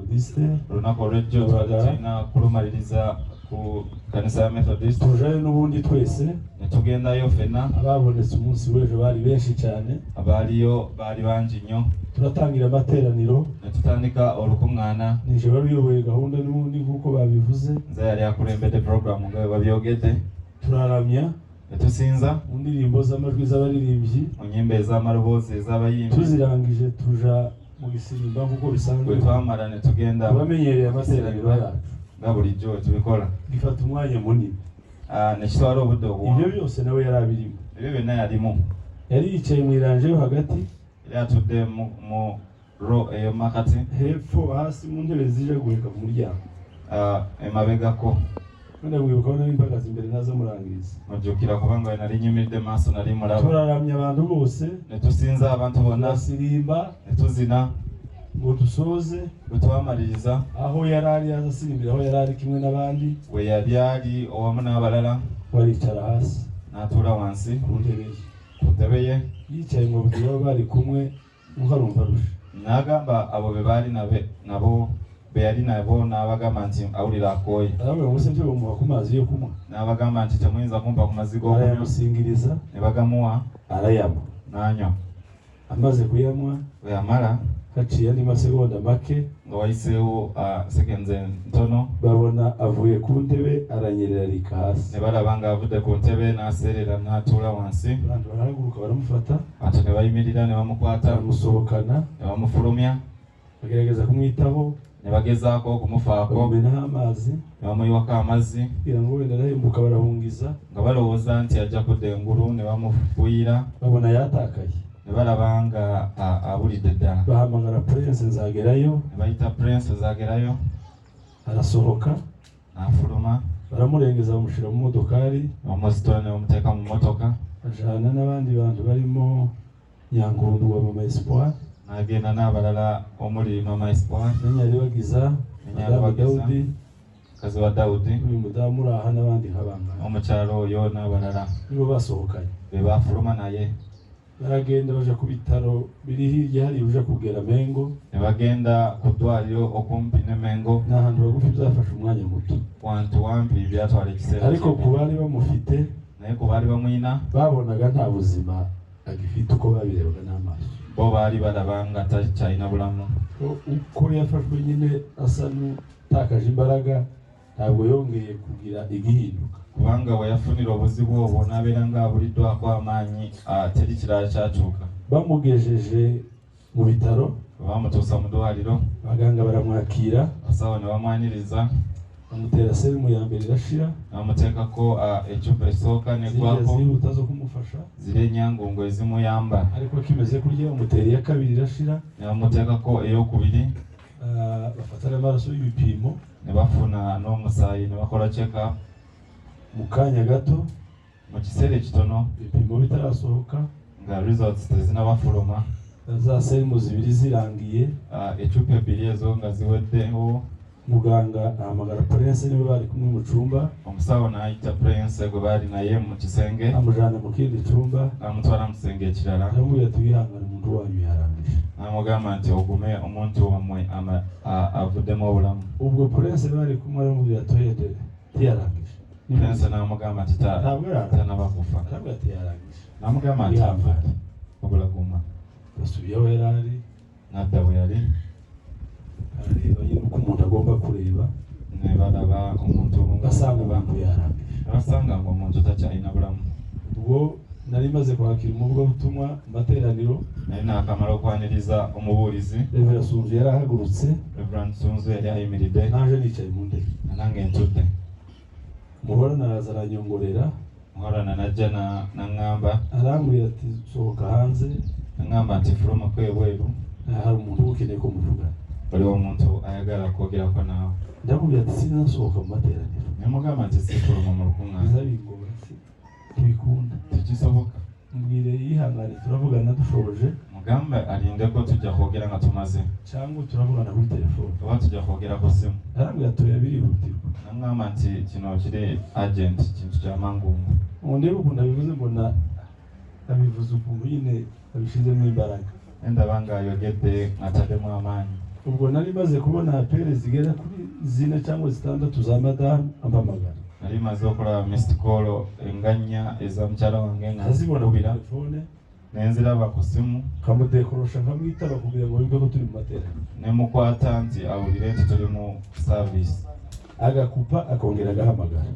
Methodiste. Olunaku olw'ejjo tubadde tulina kulumaliriza ku kanisa ya Methodist. Tujayo n'ubundi twese. Ne tugendayo ffenna. Ababonetse umunsi w'ejo bari benshi cyane. Abaaliyo baali bangi nnyo. Turatangira amateraniro. Ne tutandika olukuŋŋaana. Nije wari uyoboye gahunda n'ubundi nk'uko babivuze. Nze yali akulembedde puroguramu nga bwe babyogedde. Turaramya Ne tusinza mu ndirimbo z'amajwi z'abaririmbyi. mu nnyimba ez'amaloboozi ez'abayimbi. Tuzirangije tuja mu gisimba nk'uko bisanzwe. Bwe twamala ne tugenda Tubamenyereye amateraniro yacu. nga bulijjo bwe tubikola. Gifata umwanya munini. Ah, ne kitwala obudde Ibyo obuwanvu. byose nawe yari abirimo. Ebyo byonna yalimu. Yari yicaye mu iranje yo hagati. Yali atudde mu row eyo makati. Hepfo hasi mu ntebe zije guheka ku muryango. Ah, emabegako. Wenda mwibuka ko nari mpagaze imbere naza murangiriza. Mujjukira kubanga we nali nyimiridde maaso nali mulaba. Turaramya abantu bose. Ne tusinza abantu bonna. Turasirimba. Ne tuzina. Ngo dusoze. Bwe twamaliriza, aho yari ari yaza asirimbira aho yari ari kimwe n'abandi. We yali ali owamu n'abalala. Baricara hasi n'atuula wansi ku ntebe ye. ku ntebe ye. Yicaye ngo abwira abo bari kumwe ngo arumva arusha. N'agamba abo be baali nabo be yali nabo n'abagamba nti awulira akooye. Arababwira ngo se bamuha ku mazi yo kunywa? N'abagamba nti temuyinza kumpa ku mazzi g'okunywa. Arayamusingiriza. Ne bagamuwa. Arayanywa. N'anywa. Amaze kuyanywa, Bwe yamala, haciye andi masegonda make, nga wayiseewo seconds ntono, babona avuye ku ntebe aranyerera arika hasi. Ne balaba ng'avudde ku ntebe n'aseerera n'atuula wansi. Abantu barahaguruka baramufata. Abantu ne bayimirira ne bamukwata. Baramusohokana. Ne bamufulumya. Bagerageza kumwitaho. Ne bagezaako okumufaako. Bamumenaho amazi. Ne bamuyiwako amazzi. Kugira ngo wenda arahembuka barahungiza. Nga balowooza nti ajja kudda engulu ne bamufuuyira. Babona yatakaye. Ne balaba nga abulidde ddala. Bahamagara Prince Nzagerayo. Ne bayita Prince Nzagerayo. Arasohoka. N'afuluma. Baramurengeza bamushyira mu modokari. Ne bamusitula ne bamuteeka mu mmotoka. Ajana n'abandi bantu barimo Nyangundu wa Mama Espoir. N'agenda n'abalala omuli Mama Espoir. Na Nyaribagiza. Ne Madamu Nyaribagiza. Daudi. Mukazi wa Dawudi. Uyu mudamu uri aha n'abandi nk'abangaba. Omukyala oyo n'abalala. Nibo basohokanye. Be bafuluma naye. Baragenda baja ku bitaro biri hirya hariya uja kugera Mengo. Ne bagenda ku ddwaliro okumpi ne Mengo. Ni ahantu hagufi byafashe umwanya muto. Wantu wampi byatwala ekiseera Ariko ku kinene. bari bamufite, Naye ku baali bamuyina, babonaga nta buzima agifite uko babirebaga n'amaso. Bo baali balaba nga takyalina bulamu. Uko yafashwe nyine asa n'utakaje imbaraga ntabwo yongeye kugira igihinduka. Kubanga we yafunira obuzibu obwo n'abeera ng'abuliddwako amaanyi, teri kirala kyakyuka. Bamugejeje mu bitaro, Bwe bamutuusa mu ddwaliro, abaganga baramwakira. Abasawo ne bamwaniriza. Bamutera serumu ya mbere irashira. Ne bamuteekako eccupa esooka Ziriya n'eggwako. zihuta zo kumufasha. Ziri enyangungu ezimuyamba. Ariko kimeze kurya bamutera iya kabiri irashira. Ne bamuteekako ey'okubiri. Bafata n'amaraso y'ibipimo. Ne bafuna n'omusaayi ne bakola check up. Mu kanya gato, Mu kiseera ekitono, ibipimo bitarasohoka, nga results tezinnabafuluma, za serumu zibiri zirangiye, eccupa ebbiri ezo nga ziweddewo, muganga ahamagara Prince niwe bari kumwe mu cyumba. Omusawo n'ayita Prince gwe baali naye mu kisenge. Amujyana mu kindi cyumba. N'amutwala mu kisenge ekirala. Aramubwira ati wihangane umuntu wanyu yarangije. N'amugamba nti ogume omuntu wammwe avuddemu obulamu. Ubwo Prince bari kumwe aramubwira ati oya dore ntiyarangije. Prince n'amugamba nti Ntabwo arangije. tanaba kufa. Aramubwira ati yarangije. N'amugamba nti Wihangane. afudde wabula guma. Basubiye aho yari ari. N'adda bwe yali. Arareba nyine uko umuntu agomba kureba. Ne balaba omuntu Basanga umuntu yarangije. Ne basanga ng'omuntu takyalina bulamu. Ubwo nari maze kwakira umuvugabutumwa mu materaniro. Nali naakamala okwaniriza omubuulizi. Reverend Sunzu yarahagurutse. Reverend Sunzu yali ayimiridde. Naje nicaye mu ntebe. Nange ntudde. Muhorana araza aranyongorera. Muhorana najja n'aŋŋamba. Arambwira ati sohoka hanze. N'aŋŋamba nti fulumako ebweru. Hari umuntu ukeneye ko muvugana. Waliwo omuntu ayagala kwogerako naawe. Ndamubwira ati sinzasohoka mu materaniro. Ne mugamba nti sifuluma mu lukuŋŋaana. Biza bingora ntibikunda. Tekisoboka. Mbwire yihangane turavugana dushoje. Mugambe alindeko tujja kwogera nga tumaze. Cyangwa turavugana kuri telefone. Oba tujja kwogera ku ssimu. Arambwira ati oya birihutirwa. N'aŋŋamba nti kino kiri urgent kintu kya mangungu. Ubu ndebe ukuntu abivuze mbona abivuze ukuntu nyine abishizemo imbaraga. Ne ndaba ng'ayogedde ng'ataddemu amaanyi. Ubwo nari maze kubona appels zigera kuri zine cyangwa zitandatu za madamu ampamagara. Nali maze okulaba missed call nga nnya eza mukyala wange nga Nkazibona kuri nkubira. telefone. Nenziraba ku simu. Nkamudekorosha, nkamwitaba kugira ngo yumve ko turi mu materaniro. Nemukwata nti awulire nti tuli mu service. Agakupa, akongera agahamagara.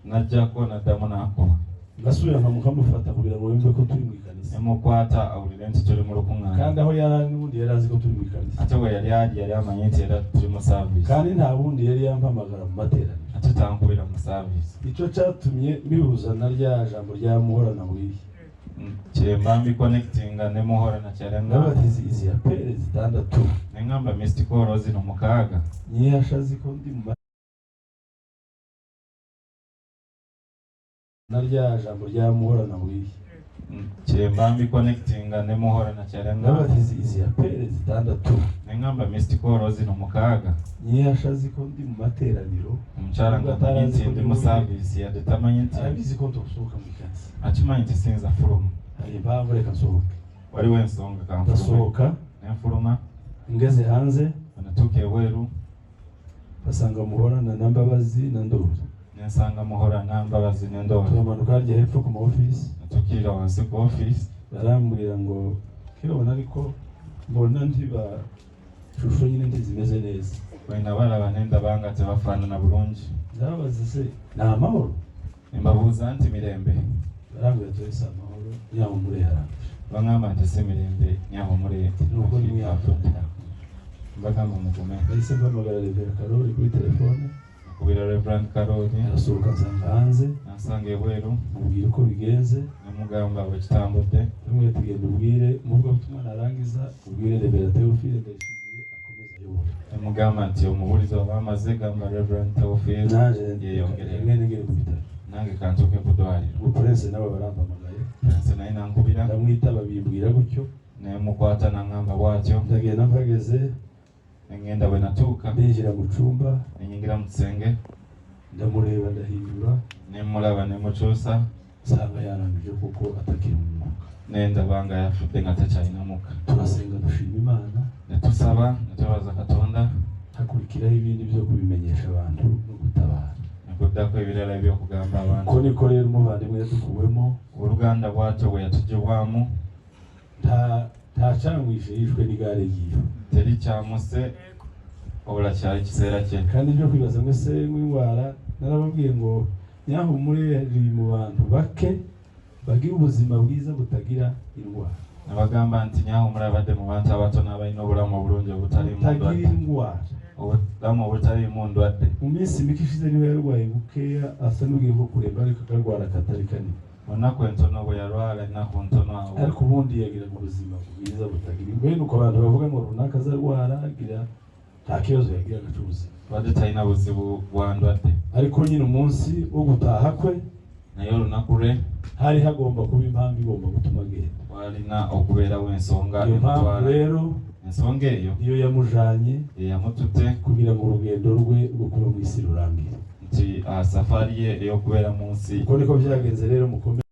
Najjako naddamu n'akuba. Ngasubira nkamufata kugira ngo yumve ko turi mu ikanisa. Nemukwata awulire nti tuli mu lukuŋŋaana. Kandi aho yari ari n'ubundi yari azi ko turi mu ikanisa. Ate bwe yali ali, yali amanyi nti era tuli mu service. Kandi nta wundi yari yampamagara mu materaniro. Ate tankubira mu service. Icyo cyatumye bihuza na rya jambo rya Muhorana buriya. Kyemba mbiconnectinga ne Muhorana kyali. Ndavuga ati izi appels zitandatu, Neŋŋamba missed call zino 6, nyihasha azi ko ndi mu na rya jambo rya Muhorana buriya. Kyemba mbiconnectinga ne Muhorana kyali. Ndavuga ati izi appels zitandatu, Neŋŋamba missed call zino 6, nyihasha azi ko ndi mu materaniro. Omukyala Nubwo ng'amanyi atarazi nti ko ndi ndi mu mu service, yadde tamanyi nti arabizi ko ntosohoka mu ikanisa. Akimanyi nti siyinza fuluma. Hari impamvu, reka nsohoke. Waliwo ensonga, kanfulume. Ndasohoka. Nenfuluma. Ngeze hanze, Bwe natuuka ebweru, basanga Muhorana na Mbabazi na Ndori. Nensanga Muhorana, Mbabazi ne Ndori. Turamanuka harya hepfo ku ma office. Natuukirira wansi ku office. Barambwira ngo kibona, ariko mbona ntiba shusho nyine ntizimeze neza. Bwe nabalaba nendaba nga tebafaanana bulungi. Ndababaza se ni amahoro? Nembabuuza nti mirembe? Barambwira ati si amahoro, Nyahumure yarangije. Baŋŋamba nti si mirembe, Nyahumure Nuko nimwihangane. Mbagamba mugume. Nahise mpamagara Reverend Karoli kuri telefone. Nakubira Reverend Karoli. Arasohoka nsanga hanze. Nansanga ebweru. Mubwira uko bigenze. Nemugamba bwe kitambudde. Ndamubwira ati genda ubwire umuvugabutumwa, narangiza ubwire Reverend Theophile Ndayishimiye akomeze ayobore. Nemugamba nti omubuulizi oba amaze, gamba Reverend Theophile Naje yeyongerere. Mwene ngere ku bitaro. Nange kantuuke ku ddwaliro. Ubwo Prince nawe barampamagaye. Prince naye nankubira. Ndamwitaba, bimbwira gutyo. Nemukwata naŋŋamba bw'atyo. Ndagenda mpageze, Nengenda, bwe natuuka, ndinjira mu cumba, nenyingira mu kisenge, ndamureba, ndahindura, nemulaba, nemukyusa, nsanga yarangije kuko atakiri mu mwuka. Nendaba nga yafudde nga takyalina mukka. Turasenga, dushima Imana. Netusaba netwebaza Katonda. Hakurikiraho ibindi byo kubimenyesha abantu no gutabara. Nekuddako ebirala ebyokugamba abantu. Uko niko rero umuvandimwe yadukuwemo. Oluganda bwatyo bwe yatugibwamu. Nta cyamwishe, yishwe n'igare ryiwe. Teri kyamuse, wabula kyali kiseera kye. Kandi ibyo kwibaza ngo ese nk'indwara, narababwiye ngo Nyahumure riri mu bantu bake bagira ubuzima bwiza butagira indwara. Nabagamba nti Nyahumure abadde mu bantu abatono abalina obulamu obulungi obutaliimu butagira ndwadde. Indwara. Obulamu obutaliimu ndwadde. Mu minsi mike ishize niwe yarwaye bukeya, asa n'ugiye nko kuremba, ariko akarwara katari kanini. Mu nnaku entono bwe yalwala, ennaku ntono awo. Ariko ubundi yagiraga ubuzima bwiza butagira bene uko abantu bavuga ngo runaka azarwara agira, nta kibazo yagiraga cy'ubuzima. Badde talina buzibu bwa ndwadde. Ariko nyine umunsi wo gutaha kwe, Naye olunaku lwe, hari hagomba kuba impamvu igomba gutuma agenda. Walina okubeerawo ensonga Iyo mpamvu emutwala. rero Ensonga eyo niyo yamujanye eyamututte kugira ngo urugendo rwe rwo kuba mu isi rurangire. Nti safaari ye ey'okubeera mu nsi. Uko niko byagenze rero, mukomere.